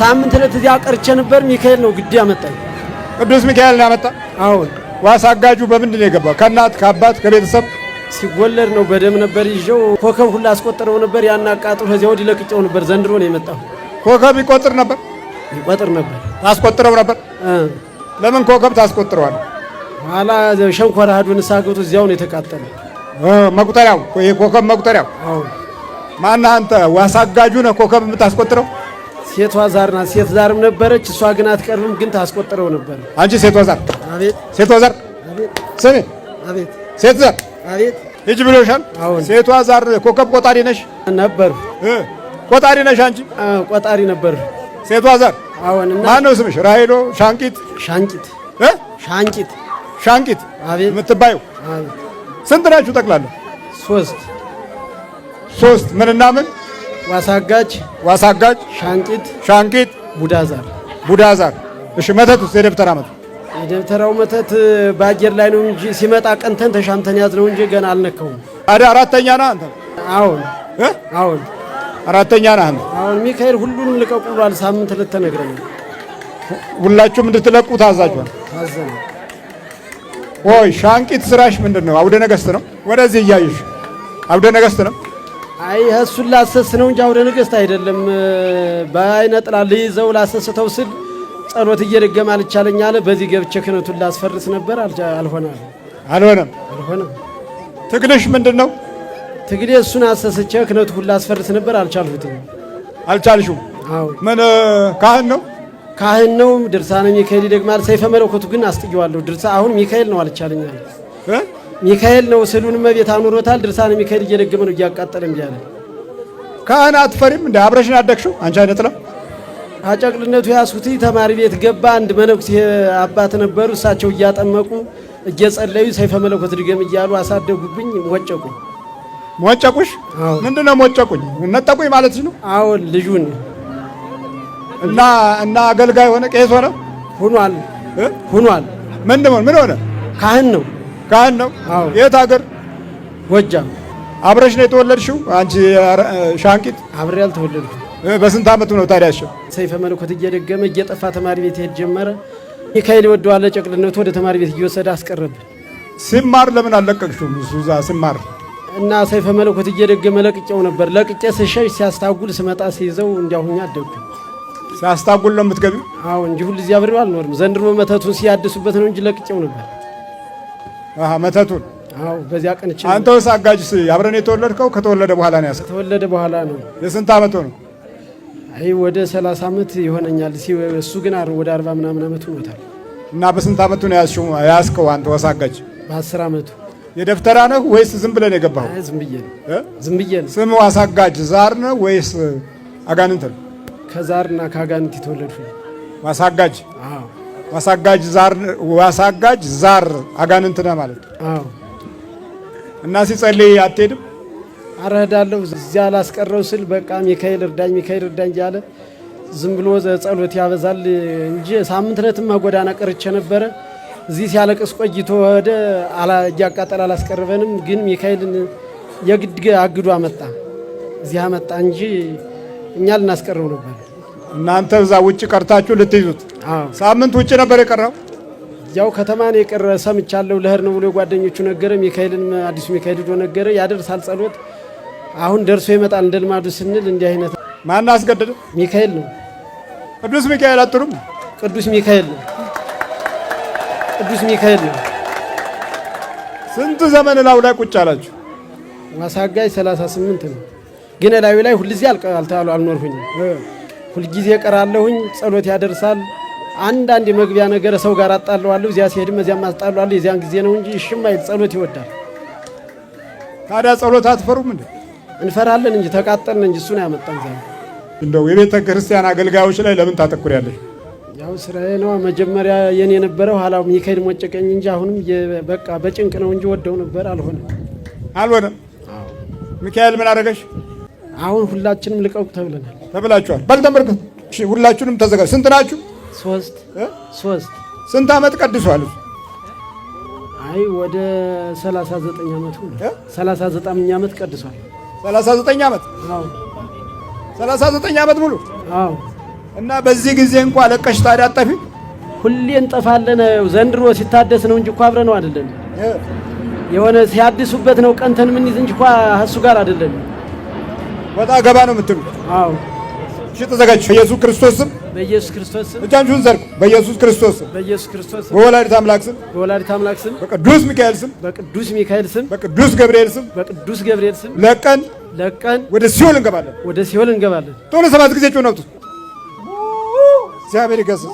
ሳምንት ዕለት እዚያ ቀርቼ ነበር። ሚካኤል ነው ግድ ያመጣኝ። ቅዱስ ሚካኤል ነው ያመጣ። አሁን ዋስ አጋጁ በምንድን ነው የገባው? ከእናት ከአባት ከቤተሰብ? ሲወለድ ነው በደም ነበር ይዤው። ኮከብ ሁላ አስቆጥረው ነበር። ያን አቃጥሎ ከዚያ ወዲህ ለቅጬው ነበር። ዘንድሮ ነው የመጣው። ኮከብ ይቆጥር ነበር? ይቆጥር ነበር። ታስቆጥረው ነበር? እ ለምን ኮከብ ታስቆጥረዋል? ኋላ ሸንኮራ ሄዶ ንስሐ ገብቶ እዚያው ነው የተቃጠለ። መቁጠሪያው፣ የኮከብ መቁጠሪያው። አሁን ማነህ አንተ? ዋስ አጋጁ ነህ ኮከብ የምታስቆጥረው? ሴቷ ዛር ናት። ሴት ዛርም ነበረች። እሷ ግን አትቀርብም፣ ግን ታስቆጥረው ነበር። አንቺ ሴቷ ዛር፣ አቤት። ሴቷ ዛር፣ አቤት። ስሚ፣ አቤት። ሴት ዛር፣ አቤት። ሂጂ ብሎሻል። አሁን ሴቷ ዛር ኮከብ ቆጣሪ ነሽ? ነበር። ቆጣሪ ነሽ አንቺ? ቆጣሪ ነበር። ሴቷ ዛር። አሁን እና ማን ነው ስምሽ? ራሄሎ ሻንቂት? ሻንቂት። እ ሻንቂት። ሻንቂት። አቤት። የምትባዩ። አቤት። ስንት ናችሁ ጠቅላላ? ሶስት። ሶስት። ምንና ምን? ዋሳጋጅ፣ ዋሳጋጅ፣ ሻንቂት፣ ሻንቂት፣ ቡዳዛር። ቡዳዛር። እሺ፣ መተቱስ? የደብተራ መተት? የደብተራው መተት በአየር ላይ ነው እንጂ ሲመጣ ቀንተን ተሻምተን ያዝ ነው እንጂ ገና አልነካውም። ታዲያ አራተኛ ነህ አንተ? አሁን እ አሁን አራተኛ ነህ አንተ። አሁን ሚካኤል ሁሉንም ልቀቁ ብሏል። ሳምንት ዕለት ተነግረናል። ሁላችሁም እንድትለቁ ታዛችኋል። ታዘነ። ሆይ ሻንቂት፣ ስራሽ ምንድን ነው? አውደ ነገስት ነው። ወደዚህ እያየሽ አውደ ነገስት ነው። አይ፣ እሱን ላሰስ ነው እንጂ አውደ ነገስት አይደለም። በአይነ ጥላ ልይዘው ላሰስተው ስል ጸሎት እየደገመ አልቻለኝ አለ። በዚህ ገብቼ ክህነቱን ላስፈርስ ነበር፣ አልሆነ አለ። አልሆነም። አልሆነም። ትግልሽ ምንድን ነው? ትግሌ እሱን አሰስቼ ክህነቱ ሁላ አስፈርስ ነበር፣ አልቻልሁትም። አልቻልሽውም። አዎ። ምን ካህን ነው? ካህን ነው። ድርሳነ ሚካኤል ይደግማል። ሰይፈ መለኮቱ ግን አስጥየዋለሁ። ድርሳ አሁን ሚካኤል ነው አልቻለኝ አለ። እ ሚካኤል ነው፣ ስዕሉን እመቤት አኑሮታል። ድርሳነ ሚካኤል እየደገመ ነው፣ እያቃጠለ እምቢ አለ። ካህን አትፈሪም? እንደ አብረሽን አደግሽው አንቺ አይነ ጥላ? አጨቅልነቱ ያስኩት ተማሪ ቤት ገባ። አንድ መነኩሴ አባት ነበሩ። እሳቸው እያጠመቁ እየጸለዩ ሰይፈ መለኮት ድገም እያሉ አሳደጉብኝ። ሞጨቁኝ። ሞጨቁሽ? አዎ። ምንድን ነው ሞጨቁኝ? ነጠቁኝ ማለት ነው? አዎን፣ ልጁን። እና አገልጋይ ሆነ፣ ቄስ ሆነ? ሁኗል። እ ሁኗል። ምንድን ሆነ? ምን ሆነ? ካህን ነው። ካህን ነው። አዎ። የት ሀገር? ጎጃም። አብረሽ ነው የተወለድሽው አንቺ ሻንቂት? አብሬ አልተወለድኩም። በስንት ዓመቱ ነው ታዲያ? እሺ። ሰይፈ መለኮት እየደገመ እየጠፋ ተማሪ ቤት ይሄድ ጀመረ። ሚካኤል ይወደዋል። ጨቅልነቱ ወደ ተማሪ ቤት እየወሰደ አስቀረብን። ሲማር ለምን አልለቀቅሽውም? እሱ እዛ ሲማር እና ሰይፈ መለኮት እየደገመ ለቅቄው ነበር። ለቅቄ ስሸሽ ሲያስታጉል ስመጣ ሲይዘው እንዲያሁኛ አደግኩ። ሲያስታጉል ነው የምትገቢው? አዎ እንጂ ሁልጊዜ አብሬው አልኖርም። ዘንድሮ መተቱን ሲያድሱበት ነው እንጂ ለቅቄው ነበር። አሃ፣ መተቱን። አዎ፣ በዚያ ቀን እቺ አንተ ወስ አጋጅስ አብረን የተወለድከው ከተወለደ በኋላ ነው ያስከው? ከተወለደ በኋላ ነው። የስንት ዓመቱ ነው? አይ፣ ወደ 30 ዓመት ይሆነኛል። እሱ ግን ወደ 40 ምናምን ዓመት ሆኖታል። እና በስንት ዓመቱ ነው ያዝሽው ያዝከው አንተ ወስ አጋጅ? በ10 ዓመቱ። የደብተራ ነህ ወይስ ዝም ብለህ ነው የገባኸው? አይ፣ ዝም ብዬ ነው። እ? ዝም ብዬ ነው። ስሙ አሳጋጅ ዛር ነው ወይስ አጋንንት ነው? ከዛርና ከአጋንንት የተወለድኩ ነው። ዋሳጋጅ? አዎ። ዋሳጋጅ ዛር፣ ዋሳጋጅ ዛር አጋንንት ነህ ማለት ነው። አዎ። እና ሲጸልይ አትሄድም? አረዳለሁ። እዚያ ላስቀረው ስል በቃ ሚካኤል እርዳኝ፣ ሚካኤል እርዳኝ እያለ ዝም ብሎ ጸሎት ያበዛል እንጂ ሳምንት ዕለትማ ጎዳና ቀርቼ ነበረ። እዚህ ሲያለቅስ ቆይቶ ወደ እያቃጠለ አላስቀረበንም። ግን ሚካኤልን የግድ አግዶ አመጣ፣ እዚህ አመጣ እንጂ እኛ ልናስቀረው ነበር። እናንተ እዛ ውጭ ቀርታችሁ ልትይዙት? አዎ። ሳምንት ውጭ ነበር የቀረው? ያው ከተማ ነው የቀረ ሰምቻለሁ። ልሄድ ነው ብሎ ጓደኞቹ ነገረ። ሚካኤልን አዲሱ ሚካኤል ሂዶ ነገረ። ያደርሳል ጸሎት። አሁን ደርሶ ይመጣል እንደ ልማዱ ስንል እንዲህ አይነት ማን አስገደደ? ሚካኤል ነው። ቅዱስ ሚካኤል አትሉም? ቅዱስ ሚካኤል ነው። ቅዱስ ሚካኤል ነው። ስንት ዘመን እላዩ ላይ ቁጭ አላችሁ? ዋሳጋይ 38 ነው። ግን እላዩ ላይ ሁልጊዜ አልኖርሁኝም። ሁልጊዜ እቀራለሁኝ። ጸሎት ያደርሳል። አንዳንድ የመግቢያ ነገር ሰው ጋር አጣለዋለሁ። እዚያ ሲሄድም እዚያም አጣለዋለሁ። የዚያን ጊዜ ነው እንጂ እሽም አይል፣ ጸሎት ይወዳል። ታዲያ ጸሎት አትፈሩም እንዴ? እንፈራለን እንጂ፣ ተቃጠልን እንጂ፣ እሱን ያመጣን ዛሬ። እንደው የቤተ ክርስቲያን አገልጋዮች ላይ ለምን ታተኩሪያለሽ? ያው ስራዬ ነው። መጀመሪያ የኔ የነበረው ኋላ ሚካኤል ሞጨቀኝ እንጂ አሁንም በቃ በጭንቅ ነው እንጂ ወደው ነበር፣ አልሆነም። አልሆነም። ሚካኤል ምን አደረገሽ? አሁን ሁላችንም ልቀቁ ተብለናል። ተብላችኋል። በል ተንበርከክ። እሺ፣ ሁላችሁንም ተዘጋጁ። ስንት ናችሁ? ሶስት። እ? ሶስት። ስንት ዓመት ቀድሷል? አይ፣ ወደ 39 ዓመቱ ነው። እ? 39 ዓመት ቀድሷል። 39 ዓመት? አዎ። 39 ዓመት ሙሉ? አዎ። እና በዚህ ጊዜ እንኳ ለቀሽ ታዲያ አጠፊ ሁሌ እንጠፋለን። ዘንድሮ ሲታደስ ነው እንጂ እኮ አብረነው ነው አይደለም። የሆነ ሲያድሱበት ነው ቀንተን የምንይዝ እንጂ እኮ እሱ ጋር አይደለም። ወጣ ገባ ነው የምትሉት? አዎ። እሺ ተዘጋጅ። በኢየሱስ ክርስቶስ ስም፣ በኢየሱስ ክርስቶስ ስም፣ እጃችሁን ዘርጉ። በኢየሱስ ክርስቶስ ስም፣ በኢየሱስ ክርስቶስ ስም፣ በወላዲተ አምላክ ስም፣ በወላዲተ አምላክ ስም፣ በቅዱስ ሚካኤል ስም፣ በቅዱስ ሚካኤል ስም፣ በቅዱስ ገብርኤል ስም፣ በቅዱስ ገብርኤል ስም ለቀን ለቀን ወደ ሲኦል እንገባለን። ወደ ሲኦል እንገባለን። ቶሎ 7 ጊዜ ጩኸት አውጡ። እግዚአብሔር ይገስጽ።